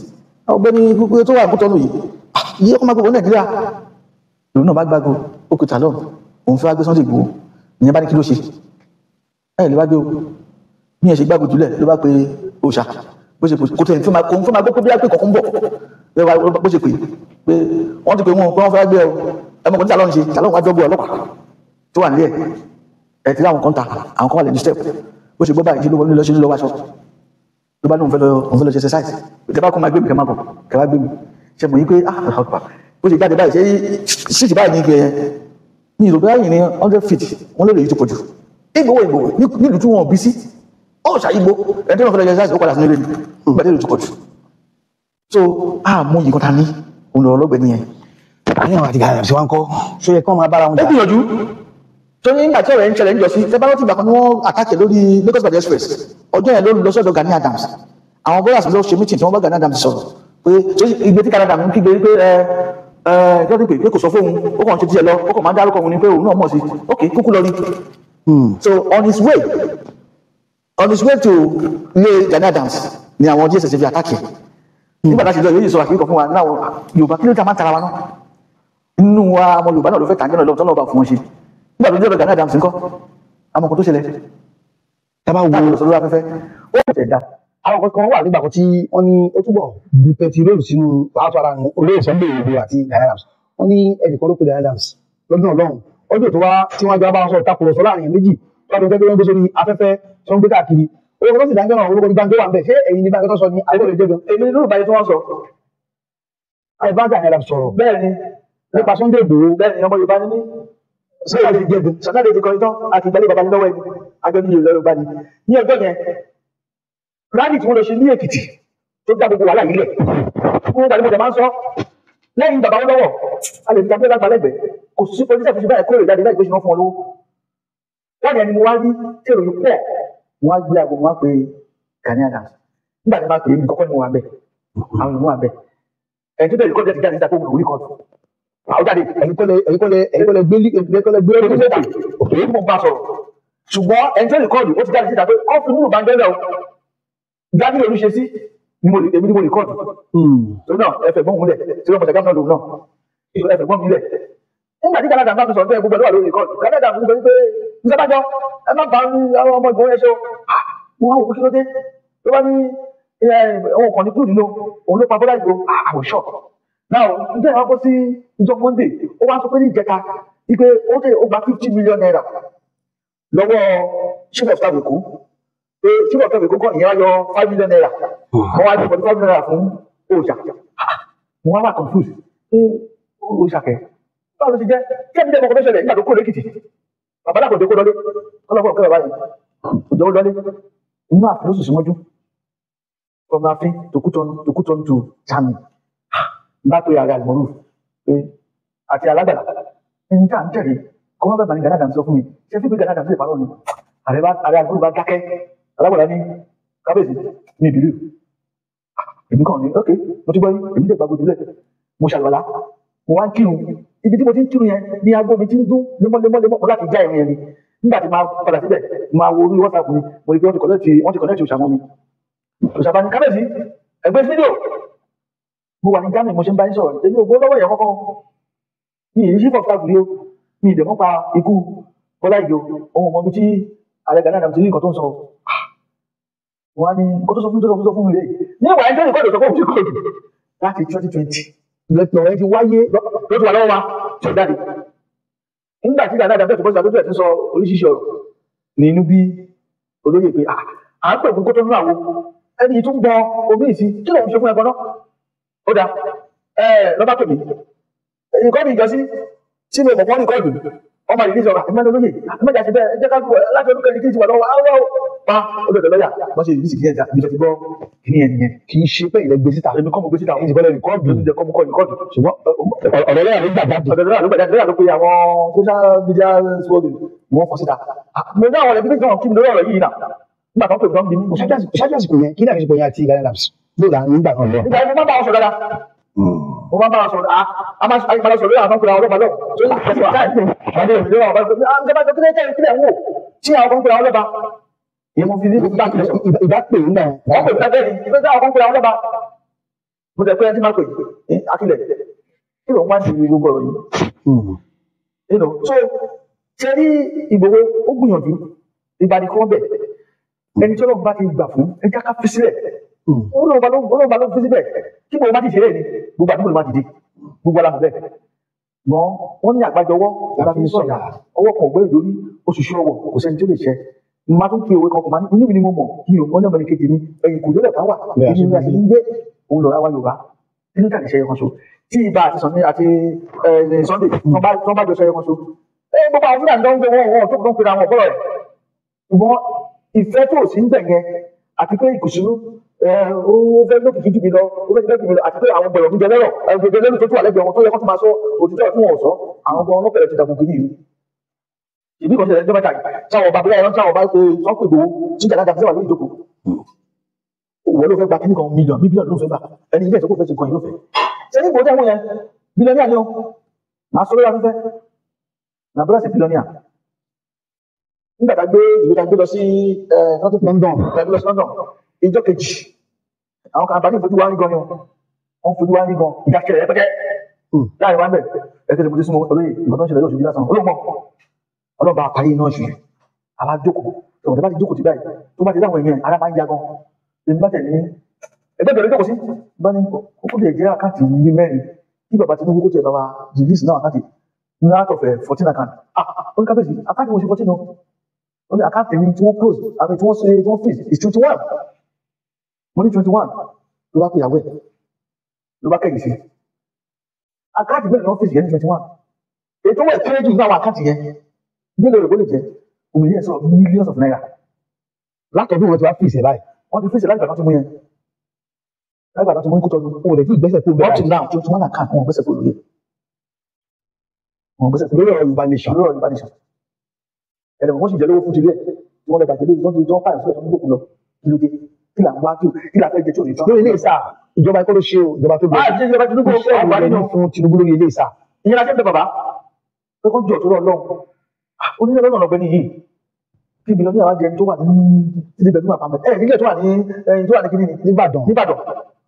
ọ̀gbẹ́ni gbogbo tó wà ní Kútọ́nù yìí, ah, iye kó máa gbogbo Nàìjíríà lòun náà bá gbágo ó kú tàlọ́n, òun fẹ́ wá gbé Sunday Igboho. Ìyẹn bá ní kí ló ṣe ẹ lè wá gbé o. Bí yẹn ṣe gbágo jùlẹ̀, ló bá pe òòṣà. Bó ṣe pè, kò tẹ̀ fún ma, kò ń fún ma gbọ́ pé bí wàá pè kọ̀ọ̀kan bọ̀. Bó ṣe pè pé wọ́n ti pè wọ́n pé wọ́n fẹ́ gbé ọ, ẹ mọ̀ kò ní tàlọ́n ṣe tàlọ́n wá jọ́gbọ́ ọlọ́pàá tó wà nílé ẹ̀ ẹ̀ tí láwọn kan ta àwọn kan wà lẹ́nu step. Bó ṣe gbọ́ báyìí, ṣe ló wọlé lọ, ṣe ló lọ wáṣọ, ló bá ní òun fẹ́ lọ, òun fẹ́ lọ ṣe exercise. Tẹ bá kọ́ máa gbé mi, kẹ́ máa bọ̀, kẹ́ wá gbé mi. Ṣe mọ̀ yín pé ah, Allahu. Bó ṣe jáde báyìí, ṣe ṣíṣì báyìí ní ibẹ̀ yẹn ní ìròbí ayé ní 100 feet, wọ́n lè yìí tó pọ̀ jù. Ìgbòho Ìgbòho nílùú tí wọ́n bí sí ó ṣàyígbó ẹni tí wọ́n fẹ́ lọ ṣe exercise, ó padà sínú ilé mi nígbà tí èrò tó pọ̀ jù. So a mú yìí kan ta ní òun lọ́rọ̀ lọ́gbẹ̀ẹ́ nìyẹn. Àárín àwọn àti Gani Adams wọn kọ́, ṣó yẹ kí wọ́n máa bára wọn Ó jà? gbìyànjú tó ní nígbà tí ọ̀rẹ́ ń ṣẹlẹ̀ ń jọ sí. Tẹ́ bá rántí, ìgbà kan ni wọ́n attack lórí Lagos Ibadan Express. Ọjọ́ yẹn ló lọ sọ́dọ̀ Gani Adams. Àwọn brothers ló ṣe meeting tí wọ́n bá Gani Adams sọ̀rọ̀ pé ìgbé tí Gani Adams ń kígbe pé ẹ ẹ kí wọ́n ti pè pé kò sọ fóun, ó kàn ń ṣe tiẹ̀ lọ, ó kàn máa ń dárúkọ òun ni, pé òun náà mọ̀ sí. Ok, kúkú lọ rí. So on his way to ilé Gani Adams ni àwọn DSS fi attack ẹ̀. Nígbà tá a ṣe lọ yóò sọ àkíkọ fún wa náà. Yorùbá, kí ló dé a máa ń tara wa náà? Inú wa, ọmọ Yorùbá náà ló fẹ́ tà jọ́nà lọ́wọ́ tọ́lọ́wọ́ bá fún wọn ṣe. Nígbà tó dé ọ̀dọ̀ Gani Adams ńkọ́, àwọn kan tó ṣẹlẹ̀. Tá bá wo táwọn lọ sọ lórí afẹ́fẹ́, ó tẹ̀ dá. Àwọn kan wà nígbà kan tí wọ́n ní ó túbọ̀ bu pẹtiróòlù sínú wàhálà ara olóyè Sunday Igboho àti Gani Adams. Wọ́n ní ẹnìkan ló pe Gani Adams lọ́dún náà lọ́hùn, ọdún tó wá tí wọ́n jọ bá wọn sọ̀rọ̀ takùrọ̀sọ láàrin èèyàn méjì, tó wá tó fẹ́ pé wọ́n gbé sórí afẹ́fẹ́ tí wọ́n gbé káàkiri. Orúkọ tó sì dáńjọ́ náà, orúkọ tí Bánjọ́ wà ń bẹ̀, ṣé ẹ̀yin ní Bánjọ́ tó sọ ní àbí kò lè jẹ́ gan? Èmi ní Yorùbá yìí tí wọ́n sọ. Ẹ bá Gani Adams sọ̀rọ̀ Bẹ́ẹ̀ ni. nípa Sunday Igboho. Bẹ́ẹ̀ ni, ọmọ Yorùbá ni mí. Ṣé ò lè jẹ́ gan? Sọ̀tàdé ti kọrin tán àti ìgbàlẹ̀ bàbá ní lọ́wọ́ ẹni àjọ ní Yorùbá ni. Ní ọjọ́ yẹn, rally tí wọ́n lọ ṣe ní Èkìtì tó dá gbogbo wàhálà yìí lẹ̀ fún gbàdúgbò tẹ̀ máa ń sọ lẹ́yìn bàbá wọn lọ́wọ́, a lè fi kàmpé lágbà lẹ́gbẹ̀ẹ́. Kò sí politician fi ṣe báyìí kórè jáde láì gbé ṣe fún wọn lówó. Wọ́n ní ẹni mo wá rí tí èrò yìí pọ̀, mo wá gbé aago, mo wá pe Gani Adams. Nígbà tí mo bá pè é, mi kọ́kọ́ ni mo wà bẹ́ẹ̀, àwọn èèyàn wà bẹ́ẹ̀. Ẹni tó bẹ̀rẹ̀ kọ́ jáde jáde níta kó wù ú kọ́ àwọn jáde. Ẹ̀yin kọ́lẹ̀ gbé ẹ̀yin kọ́lẹ̀ gbé Èmi tó òkè mo bá sọ̀rọ̀, ṣùgbọ́n ẹni tó record, ó ti jáde síta pé kọ́ fi Núrù Bánjọ́ lẹ̀ o. Gani Olúṣesí Èmi ni mo rìkọ́ọ̀dù. Torí náà ẹ fẹ́ gbọ́n òun lẹ̀ tí wọ́n mọ̀ ṣàgámù náà lòun náà ẹ fẹ́ gbọ́n mi lẹ̀. Nígbà tí Gani Adams bá fi sọ̀rọ̀ bẹ́ẹ̀ gbogbo ẹ̀ ló wà lórí rìkọ́ọ̀dù. Gani Adams sọ wípé Nsabájọ ẹ má bá ọmọ Ìgbòho yẹn ṣe o. Mo wá wò ó kí ló dé? Ló bá ní ohun kan ní kúrò nínú òun ló pa Bọ́lá Ìgbòho. I was shocked. Now ǹjẹ́ ìwà bọ́ sí ìjọ Monday ó wá sọ pé ní ìjẹta wípé ó tẹ ó gba 50 million naira lọ́wọ́ chief of staff Èkó, pé chief of staff Èkó kọ́ ìyẹn wá yọ 5 million naira, wọ́n wá ní 45 million naira fún òòṣà. Mo wá wà confused pé òòṣà kẹ, báwo ló ṣe jẹ́? Kí ẹni jẹ́ ọkọ̀ tó ṣẹlẹ̀ nígbà tó kúrò lẹ́kìtì, bàbá dàpọ̀ tó kó lọlé ọlọ́pàá ọ̀kẹ́ bàbá yìí òjò ó lọlé inú ààfin ló sùn síwájú from ààfin to Kútọ́nù, to Kútọ́nù to Germany. Bá pe ààrẹ àlùmọ́rù pé àti alágbàlá ẹni tá à ń tẹ̀lé kọ́ wọ́n bẹ́ẹ̀ bá ní Gani Adams sọ fún mi, ṣé fífi Gani Adams lè parọ́ ni? Ààrẹ bá ààrẹ àlùmọ́rù bá dákẹ́. Alágbàlá ní kábíyèsí mi ìbílẹ̀ èmi kàn ní ok, mo ti gbọ́ yín, èmi dẹ̀ gbàgbọ́ ìbílẹ̀. Mo ṣàlùwàlá, mo wá ń kírun. Ibi tí mo ti ń kírun yẹn ní aago mi ti ń dún lemọ́lemọ́lemọ́, mo láti já ìrìn yẹn ni. Nígbà tí máa padà síbẹ̀, máa wo orí WhatsApp mi, mo rí pé wọ́n ti connect òṣà mọ́ mi. Òṣà bá ní kábíyèsí ẹgbẹ́ fídíò. Mo wà ní Germany, mo ṣe ń bá yín sọ̀rọ̀, èmi ò gbọ́ lọ́wọ́ yẹn kọ́kọ́. Mi ì chief of staff rí o, mi ì dẹ̀ mọ́ pa ikú Bọ́lá Ìgè o. Òun mọ ibi tí ààrẹ Gani Adams ti rí nǹkan tó ń sọ. Wọ́n á ní nǹkan tó sọ fún tó sọ fún mi rèé ní ìwà ẹjọ́ ìkọ́dọ̀ sọ fún òun ti kọ́dù láti 2020. Lọ́rọ̀ ti wáyé. Ló ti wà lọ́wọ́ wa tó jáde nígbà tí Gani Adams tó bọ́ sí àdójú ẹ̀ tí ń sọ oríṣiríṣi ọ̀rọ̀ ní inú bí olóyè pé à ń pè fún kótó nínú àwo ẹni tó ń gbọ́ omi ìsí kí lòun ṣe fún ẹ̀gbọ́n náà. Ó dáa, ẹ lọ́ba pè mí nǹkan mi ìjọsí tí mo mọ̀ wọ́n rìkọ́ọ̀dù ọmọ ìdílé sọ̀rọ̀ ẹ̀mẹ́ni olóyè ẹ̀mẹ́jà ṣe bẹ́ẹ̀, ẹ jẹ́ ká gbọ́ láti ọdún kẹrin kí n ti wà lọ́wọ́ àwọn pa olóòtú lọ́yà wọ́n ṣe ìdílé kìíní ẹ̀dá ibi tó ti gbọ́ kìíní ẹ̀ nìyẹn. Kì í ṣe pé ilẹ̀ gbé síta. Èmi kọ́ mo gbé síta. Èyí ti bọ́lẹ̀ rìkọ́ọ̀dù. Èmi kọ́ mo kọ́ rìkọ́ọ̀dù. Ṣùgbọ́n ọ̀rọ̀ lọ́yà ló gbà jáde. Ọ̀dọ̀ lọ́yà ló gbà jáde, lọ́yà ló pe àwọn social media squad ni wọ́n fọ́ síta. Mo ní àwọn ẹbí méjì náà kí mi lórí ọ̀rọ̀ yìí náà nígbà tó ń pè mí tó ń bí mi. Ṣáájú àsìkò yẹn, kí ní àfihàn yẹn àti Gani Adams ló là ń gbà náà lọ? Nígbà yẹn mo máa bá wọn sọ̀rọ̀ dáadáa, mo máa bá wọn sọ̀rọ̀, a máa sọ̀rọ̀ lórí àwọn kan pèrè àwọn ọlọ́pàá lọ tó ń tẹ̀sí táì àti ìlú àwọn ọba kílẹ̀ ń wò tí àwọn kan pèrè àwọn ọlọ́pàá ìyẹn mo fi ní bá kílẹ̀ sọ̀rọ̀. Ìbá pè ń gbà yẹn. Wọ́n pè mí bẹ́ẹ̀ ni ìgbésẹ̀ àwọn kan pèrè àwọn ọlọ́pàá. Mo tẹ̀ pé ẹni tí máa pè é akílẹ̀ kí ló ń wá sí gbogbo ọ̀rọ̀ yìí. So ṣe rí Ìgbòho ó gbìyànjú ìgbà ní kí wọ́n bẹ̀ ẹni tí Ọlọ́run bá ti gbà fún ẹ jẹ́ ká fi sílẹ̀. Ọlọ́run bá ló fi síbẹ̀ kí Ìgbòho bá ti ṣeré ni gbogbo àdúgbò ló máa dìde, gbogbo alamọ̀ bẹ́ẹ̀. Gbọ́n wọ́n ní àgbájọ ọwọ́ la fi ń sọ̀yà, ọwọ́ kan ògbẹ́ ìdórí oṣù ṣú ọwọ́ kò sẹ́ni tí ó lè ṣẹ́. Máa tún fi òwe kan kò máa ní inú mi ni mo mọ̀, mi ò mọ̀ ní ọmọ kejì mi ẹ̀yìn kò lélẹ̀ ká wà èmi ni àti ń gbé òun lọ́ra wa Yorùbá nínú tàbí ṣẹyẹ kan so tí ibà àti Sunday àti Sunday tí wọ́n bá jọ ṣẹyẹ kan so gbogbo àwọn Fúlàní tó ń gbé wọn wọn tó ń pera wọn bọ́rọ̀ ẹ̀. Ṣùgbọ́n ìfẹ́ tó sì ń bẹ̀ yẹn àti pé ìkùsùnú ó fẹ́ lókìkí jù mí lọ, ó fẹ́ lókìkí jù mí lọ, àti pé àwọn gbẹ̀rọ̀ gbígbẹ lẹ́rọ̀ gbẹ̀rọ̀ lẹ́rù tó tún wà lẹ́gbẹ̀ẹ́ wọn tó yẹ kó tún máa sọ òtítọ́ tí wọn ò sọ, àwọn ọmọ ọlọ́pẹ̀rẹ̀ ti dàgbùn kìíní ìlú. Ìbí kan ṣẹlẹ̀ níjọba tàbí táwọn ọba bóyá táwọn ọba pé wọ́n pè gbowó tí Gani Adams wà lórí ìjókòó. Òwò ló fẹ́ gba kíní kan mílíọ̀nù bílíọ̀nù ló fẹ́ gbà, ẹni ilé ìsọ́kò fẹ́ ṣe kan yìí ló fẹ́. Ṣé ní ìgbòho tẹ̀wọ̀n yẹn bílíọ̀nù ni ó máa sọ lórí afẹ́fẹ́ na bọ́lá sí bílíọ̀nù. Nígbà tá a gbé ìwé tá a gbé lọ sí London. Tá a gbé lọ sí London ìjọ kejì, àwọn kan àbájá fojú wa ń gan ni wọn fojú wa ń gan ìdákẹ́rẹ́ rẹpẹtẹ láàrin wa ń bẹ̀. Ẹ̀kẹ́ mo ti súnmọ́ olóyè, nǹkan tó ń ṣẹlẹ̀ yóò ṣojú lásán olóòmọ ọlọ́ba àparí iná ṣù àwa jókòó tọ̀wọ̀n tó bá ti jókòó ti báyìí tó bá ti dáhùn èèyàn ara máa ń ya gan. Èmi bá tẹ̀lé ẹgbẹ́ ìbẹ̀rẹ̀ jókòó sí bá ní kókó lè jẹ́ àkáǹtì ní mẹ́rin kí bàbá Tinubu kó tiẹ̀ bá wa release náà àkáǹtì ní out of 14 account. Ah, ó ní kábíyèsí, àkáǹtì mo ṣe 14 o. Ó ní àkáǹtì mi tí wọ́n close àmì tí wọ́n ṣe tí wọ́n freeze is 21. Mo ní 21 ló bá pè ìyàwó ẹ̀ ló bá kẹ́yìn sí àkáǹtì mẹ́rin ló freeze yẹn ní 21 ètò wẹ̀ kéré jù ní àwọn àkáǹtì yẹn bí lè rò lè jẹ́ òmìnira sọ̀rọ̀ millions of naira. Látọ̀dún wọn ti wá fìsẹ̀ báyìí. Wọ́n ti freeze láti ìgbà tó ti mú yẹn, láti ìgbà tó ti mú kú tọdún. Wọn ò lè fi ìgbésẹ̀ kó up bẹ́ẹ̀ to now 21 account wọn gbèsè kó lóye, wọn gbèsè kó lórí ọ̀rọ̀ Yorùbá nation. Lórí ọ̀rọ̀ Yorùbá nation ẹ̀rọ wọn sì jẹ́ lówó fún tilẹ̀ tí wọ́n lọ bàjẹ́ lórí tó ń pààyàn sílẹ̀ tó ń gbókun lọ. Kí ló dé? Kí là ń wá kí là fẹ́ jẹ tí ò ní tán? Lórí ilé ìsà ìjọba ikọ́ ló ṣe o, ìjọba tó Ah, bẹ̀rẹ̀. ìjọba Tinubu Iṣẹ́ ó wà ìwé nínú ní fún Tinubu lórí ilé ìsà. Ìyẹn la ṣe ń bẹ bàbá pé kó jọ tó rọ lọ́hùn onílẹ̀ lọ́nà ọ̀gbẹ́ni yìí. Kí bílíọ̀nù àwọn jẹun tó wà ní ilé ìgbẹ́dúnmọ̀ àpamọ́ ẹ̀ nílẹ̀ tó wà ní tó wà ní kíní ni Nìbàdàn. Nìbàdàn.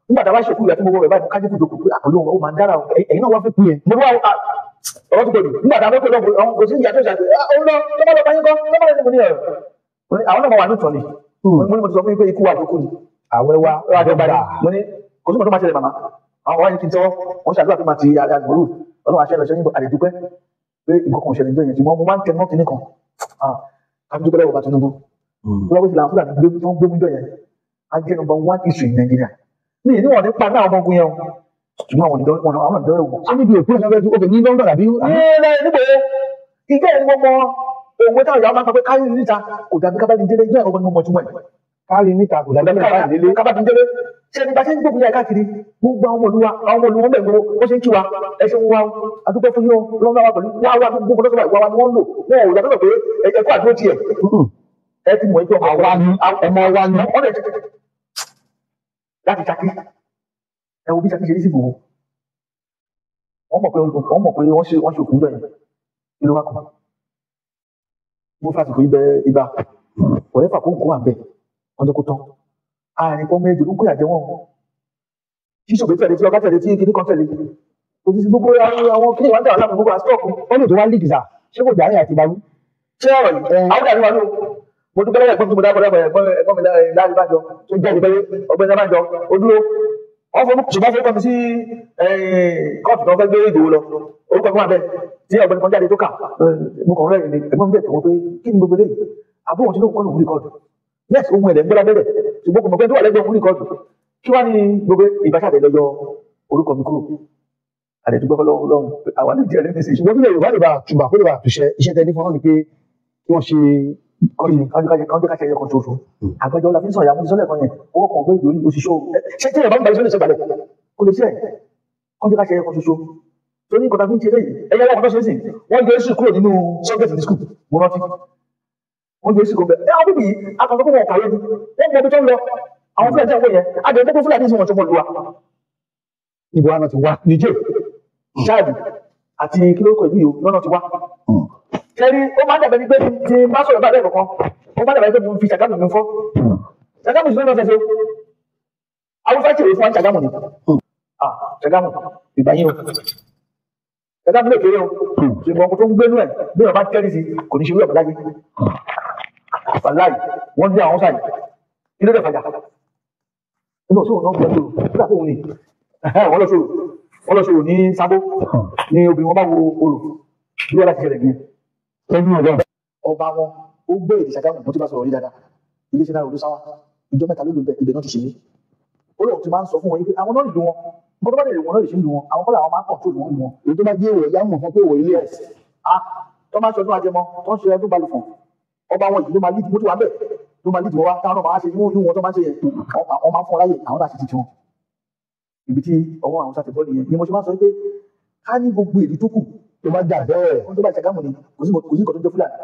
Nígbà tá a bá ṣèkú ìyá tí mo wọ rẹ̀ báyìí, mo kájú kùjọ kù pé àkọlù ó máa ń dára o. Ẹ̀yin náà wá fẹ́ kú yẹn. Mo wá ọ̀rọ̀ tó gbọdọ̀ nígbà tá a fẹ́ pé lọ́kùnrin àwọn kò sí ìyá tó ṣàgbé ó lọ tó bá lọ bá yín kọ́ tó bá lọ sí mo ní ẹ̀rọ. Àwọn náà wà ní ìtàn ni. Mo ní mo ti sọ fún yín pé ikú wa àdókù ni. Àwẹ̀ wa àdọ́gba ni. Mo ní kò sí mo tó máa ṣẹlẹ̀ màmá. Àwọn wáyé kí n tẹ́wọ́ wọ́n ṣàdúrà pé màá ti àgbòrò ọlọ́run àṣẹ ìrọ̀ṣẹ́ níbo àdèdúpẹ́ pé nǹkan kan ṣẹlẹ̀ níjọ́ yẹn, ṣùgbọ́n mo máa ń tẹnu mọ́ kinní kan. Káfí dúpẹ́ lọ́wọ́ bá Tinubu. Tó bá wíṣọ làwọn Fúlàní gbé tó ń gbé mújọ yẹn, á jẹ́ number one issue in Nigeria. Mi ní wọn nípa náà ọmọ ogun yẹn o, ṣùgbọ́n àwọn ìdánwò àwọn ìdánwò wò. Ṣé níbi òkú ìṣẹ́ fẹ́ tún obìnrin ní London àbí? Ní níbo ìjẹ́ ìwọ mọ òwe táwọn ìyá máa ń pa pé káyọ̀ níta kò dàbí kábàdì délé, ìjẹ́ ìwọ ni mo mọ̀ túmọ̀ ẹ̀. Kárí níta kò dàbí kábàdì délé. Kábàdì délé. Ṣé ní bá ṣe ń gbógun yà káàkiri gbogbo àwọn olúwa àwọn olúwa bẹ̀ gbogbo bó ṣe ń kí wa ẹ ṣe ń wá adúgbò fún yín o lọ́wọ́ wa pẹ̀lú wá wá gbogbo lọ́sọ̀rọ̀ ìwà wa ni wọ́n ń lò wọn ò yàtọ̀ pé ẹ kó àdúró tiẹ̀ ẹ ti mọ̀ ẹjọ́ Àwa ni ọmọ wa ni. wọ́n lè láti Ṣakí ẹ wo bí Ṣakí ṣe rí sí gbòòrò wọ́n mọ̀ pé wọ́n ṣe òkú bẹ́ẹ̀ kí ló wá kọ́ mo fàsìkò ibẹ̀ ibà ọ̀rẹ́ fà kó nǹkan wà bẹ́ẹ̀ wọ́n jẹ́ kó tán àárín kan méjì ló ń kó ìyàjẹ́ wọn ṣíṣòbí tẹ̀lé tí ọkà tẹ̀lé tí kìíní kan tẹ̀lé kò sí gbogbo àwọn kìíní wà ń dà láàmú gbogbo àstọ́ọ̀kù. Wọ́n lè tó wá líìkì sà, ṣé kò dáhìn àti ìbáwí? Ṣé ọ̀rọ̀ yìí àwọn dàbí wà ló mo dúpẹ́ lọ́wọ́ ẹ̀gbọ́n tí mo dábọ̀ lọ́wọ́ ẹ̀gbọ́n mi láàrin bájọ tó jáde pé ọgbẹ́ni bájọ ó dúró wọ́n fọwọ́ ṣùgbọ́n fọwọ́ mi sí kóòtù tó fẹ́ gbé Ìgbòho lọ orúkọ mi wà bẹ́ẹ̀ tí ọ̀gbẹ́ni kan jáde tó kà mo kàn rẹ́rìn ni ẹ̀gbọ́n mi bẹ̀ tẹ̀wọ́ pé kí ni gbogbo eléyìí àbúrò tí lóun kọ́ lòun rìkọ́dù yes ohun ẹ̀dẹ̀ ń gbọ́dá bẹ́ẹ̀ ṣùgbọ́n kò mọ̀ pé tó wà lẹ́gbẹ̀ẹ́ òun rìkọ́dù kí wá ní gbogbo ìbáṣàdé lọ́jọ́ orúkọ mi kúrò àdẹ̀dúgbọ́ fọlọ́run àwa ní ìdíyẹ lẹ́nu sí. Ṣùgbọ́n kí lè Yorùbá lè bá tùbà kó lè bá túṣẹ iṣẹ́ tẹ ní fún wọn ni pé kí wọ́n ṣe kájú káṣẹ ẹyọ kan ṣoṣo àgbẹjọ la fi ń sọ ìyàwó sọlẹ kan yẹn owó kan gbé ìdórí òṣìṣẹ́ o ṣé tí ìyàbá ń balẹ̀ sọ́lẹ̀ sọ́gbàlẹ̀ kò lè ṣe ẹ̀ kájú káṣẹ ẹyọ kan ṣoṣo torí nǹkan tá fi ń ṣe léyìí ẹyẹ wọn kan tó ṣe é sìn wọ́n gbé èsì kúrò nínú subject ní school mo rántí wọ́n gbé èsì kúrò bẹ́ẹ̀ ẹ àwọn bíbí akọ̀tọ̀ kó wọn kàwé ni wọ́n mọ ibi tó ń lọ àwọn fúlàní àwọn yẹn àjọ tó kó fúlàní sí wọn tó mọ lu wa. Ibo àná ti wá. Niger, Chad àti kílókò ìlú yìí lọ́nà ti wá. Kẹ́rí ó máa ń dàbẹ̀ ní pé tí n bá sọ̀rọ̀ bá bẹ́ẹ̀ kọ̀ọ̀kan ó máa ń dàbẹ̀ pé mo fi Ṣàgámù mi fọ́. Ṣàgámù sì lọ́nà fẹsẹ̀ Awúsá kìlọ̀ fún wa ní Ṣàgámù ni. Ṣàgámù ìgbà yín o. Ṣàgámù lè kéré o. Ṣùgbọ́n ọkọ̀ tó ń gbénú ẹ̀ bí wọ́n bá tẹ́lẹ̀ sí kò ní ṣe wí ọ̀bọ̀láyé. Wàláì wọ́n lé àwọn sáyì. Ilé rẹ̀ fàjà. Inú ọ̀sán òun náà gbọ́dọ̀ nígbà tó ń ní. Wọ́n lọ sọ̀rọ̀ wọ́n lọ sọ̀rọ̀ ní Sábó ní obìnrin wọn bá wo orò bí wọ́n láti ṣẹlẹ̀ nìyẹn. Ọba wọn ó gbé èdè Ṣàgámù mo ti bá sọ̀rọ̀ rí dáadáa iléeṣẹ́ náà olùsáwá ìjọ mẹ́ta ló lò bẹ ibẹ̀ náà ti ṣe mí. Ó lóun ti máa ń sọ fún wọn yìí pé àwọn náà lè lu wọn nǹkan tó bá lè wọn náà lè ṣe ń lu wọn àwọn kọ́lá àwọn máa ń kọ̀ntrol wọn lu wọn. Èyí tó bá jẹ́ èèwọ̀ ìyá mọ̀ fún pé èèwọ̀ ilé ẹ̀. Tó máa ń ṣọdún ajẹmọ tó ń ṣe ọdún balùfọ̀n ọba wọn yìí ló máa lead mo ti wà bẹ́ẹ̀ ló máa lead wọn wá táwọn náà máa ṣe inú wọn tó máa ń ṣe yẹn àwọn máa ń fún wọn láyè àwọn náà ṣe ti tiwọn. Ibi tí ọwọ́ àwọn sáti bọ́ nìyẹn ni mo ṣe máa ń sọ pé ká ní gbogbo èdè tó kù tó bá dà bẹ́ẹ̀. tó bá Ṣàgámù ni kò sí nǹkan tó jẹ́ Fúlàní.